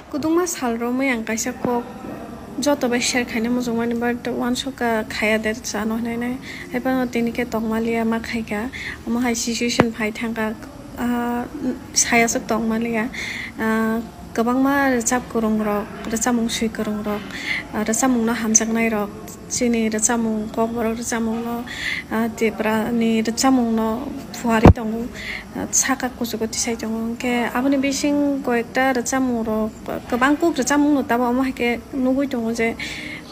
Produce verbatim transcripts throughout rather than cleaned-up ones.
Kwdwngma sal romwi ang kaisa kok joto bai share khaina muchungmani, but uansukha khaya de chano hinwi nai. Haiphano tini khe tongmaliya ma khaikha, omo hai situation phai thangkha, ah, sayaswk tongmaliya. Ah, kwbangma rwchap kwrwngrok, rwchapmung swi kwrwngrok, ah, rwchapmungno hamjaknairok, chini rwchapmung, kokborok rwchapmungno, ah, Tiprani rwchapmungno phuarwi tongo, ah, saka kuchugo tisai tongo. Hwnkhe aboni bising koyekta rwchapmungrok, kwbang kuk rwchapmungno tabuk omo hai khe nugwi tongo je,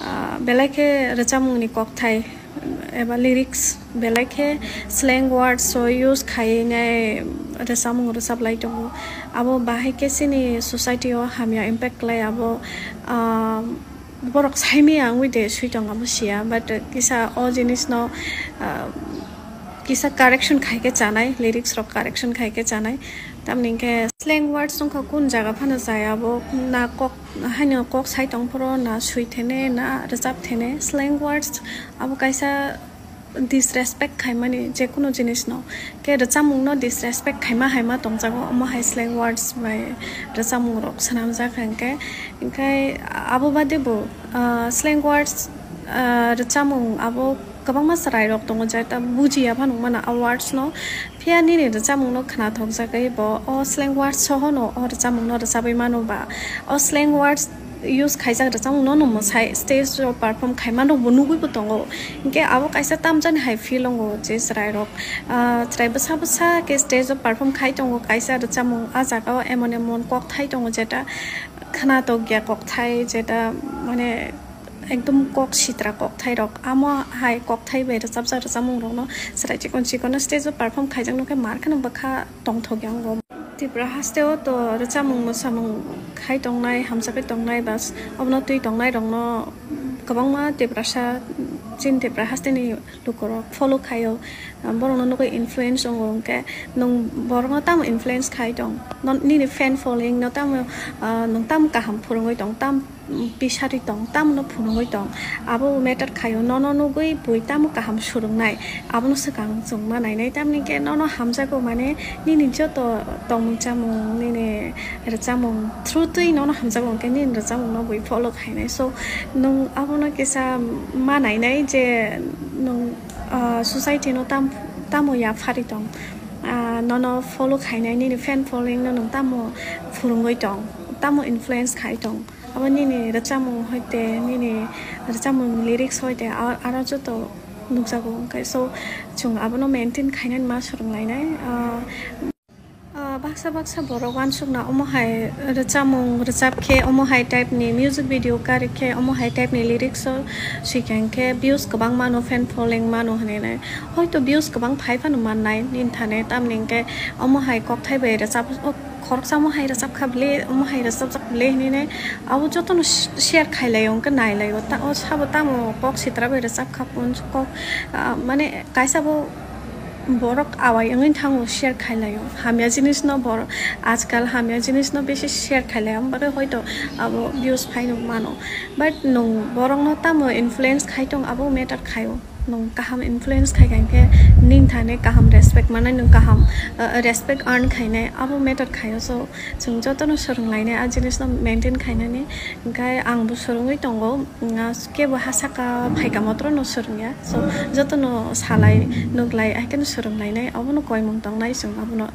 ah, belai khe rwchapmungni kokthai eba lyrics belai khe slang words o use khaiwi nai rwchapmung rwchaplai tongo. Abo bahai khe chini society o hamya impact khlai abo, ah, borok saimaya wngwi de swi tong abo siya, but kisa o jinisno, ah, kisa correction khai khe chanai, lyrics rok correction khai khe chanai. Tamni hwnkhe slang words wngkha kun jaga phano chaya abo, na kok haino kok sai tong phoro, na swi thene, na rwchap thene. Slang words abo kaisa disrespect khaimani je kuno jinisno. Khe rwchapmungno disrespect khaima haima tongjago, omo hai slang words bai rwchapmungrok swnamjak hwnkhe. Hwnkhe abo bade bo, ah, slang words, ah, rwchapmung abo kwbangma chwrairok tongo, jeta bujiya phano wngmano a words no. Phiya nini rwchapmungno khnathokjagwi bo o slang words sohono o rwchapmungno rwchabwi mano ba o slang words use khaijak rwchapmungno no mwsai stage o perform khaima rokbo nugwibo tongo. Hinkhe abo kaisa tamjani hai feel wngo je chwrairok, ah, chwrai bwsa bwsa khe stage o perform khai tongo kaisa rwchapmung. Ah jagao emon emon kokthai tongo jeta khnathokya kokthai, jeta mane ekdom kok sitra kokthairok. Amo hai kokthai bai rwchapjak rwchapmungrokno chwrai chikon chikon stage o perform khaijakno khe mar kheno bwkha tongthokya wngo. Tripura hasteo to rwchapmung mwsamung khai tongnai, hamjakgwi tongnai, bas obono twi tongnairokno kwbangma Tiprasa, chini Tripura hasteni lukurok follow khaio, borokno nugwi influence wngo. Hwnkhe nwng borokno tamo influence khai tong? Non-, nini fan following no tamo, ah, nwng tamo kaham phwrwngwi tong, tam pisari tong, tamno phunugwi tong, abo matter khaio. Nono nugwi bui tamo kaham swrwngnai, abono swkang chwng ma nainai. Tamni khe nono hamjago, mane nini joto tongmung chamung, nini rwchapmung through twi nono hamjago, hwnkhe nini rwchapmungno bui follow khainai. So, nwng abono kisa ma nainai je nwng, ah, society no tam-, tamo yaphari tong, ah, nono follow khainai, nini fan following no nwng tamo phwrwngwi tong, tamo influence khai tong. Abo nini rwchapmung hoite, nini rwchapmung lyrics hoite, a-, aro joto nukjago. Hwnkhe so, chwng abono maintain khainani ma swrwnglainai. Ah, ah, baksa baksa borok uansukna omo hai rwchapmung rwchap khe, omo hai type ni music video kari khe, omo hai type ni lyrics o swikang khe views kwbang mano, fan following mano hinwi nai. Hoito views kwbang phai phano mannai nini thani, tamni hwnkhe omo hai kokthai bai rwchap, o khoroksa omo hai rwchap kha bwle, omo hai rwchapjak bwle hinwi nai. Abo jotono sh-, share khai laio, hwnkhe nai laio. Ta-, o sabo tamo kok sitra bai rwchap kha, kok, ah, mane kaisa bo borok awai wngwi thango, share khai laio. Hamya jinis no borok, ajkal hamya jinis no bisi share khai laio, amo bagwi hoito abo views phai no mano. But nwng borok no tamo influence khai tong, abo matter khaio. Nwng kaham influence khai kha, hwnkhe nini thani kaham respect mannai, nwng kaham, uh, respect earn khainai, abo matter khaio. So, chwng jotono swrwnglainai a jinisno maintain khainani. Hwnkhe angbo swrwngwi tongo, mm, kebo ha saka phaikha motrono swrwngya. So, jotono salai, nuklai, haikheno swrwnglainai, abono koimung tongnai chwng abono.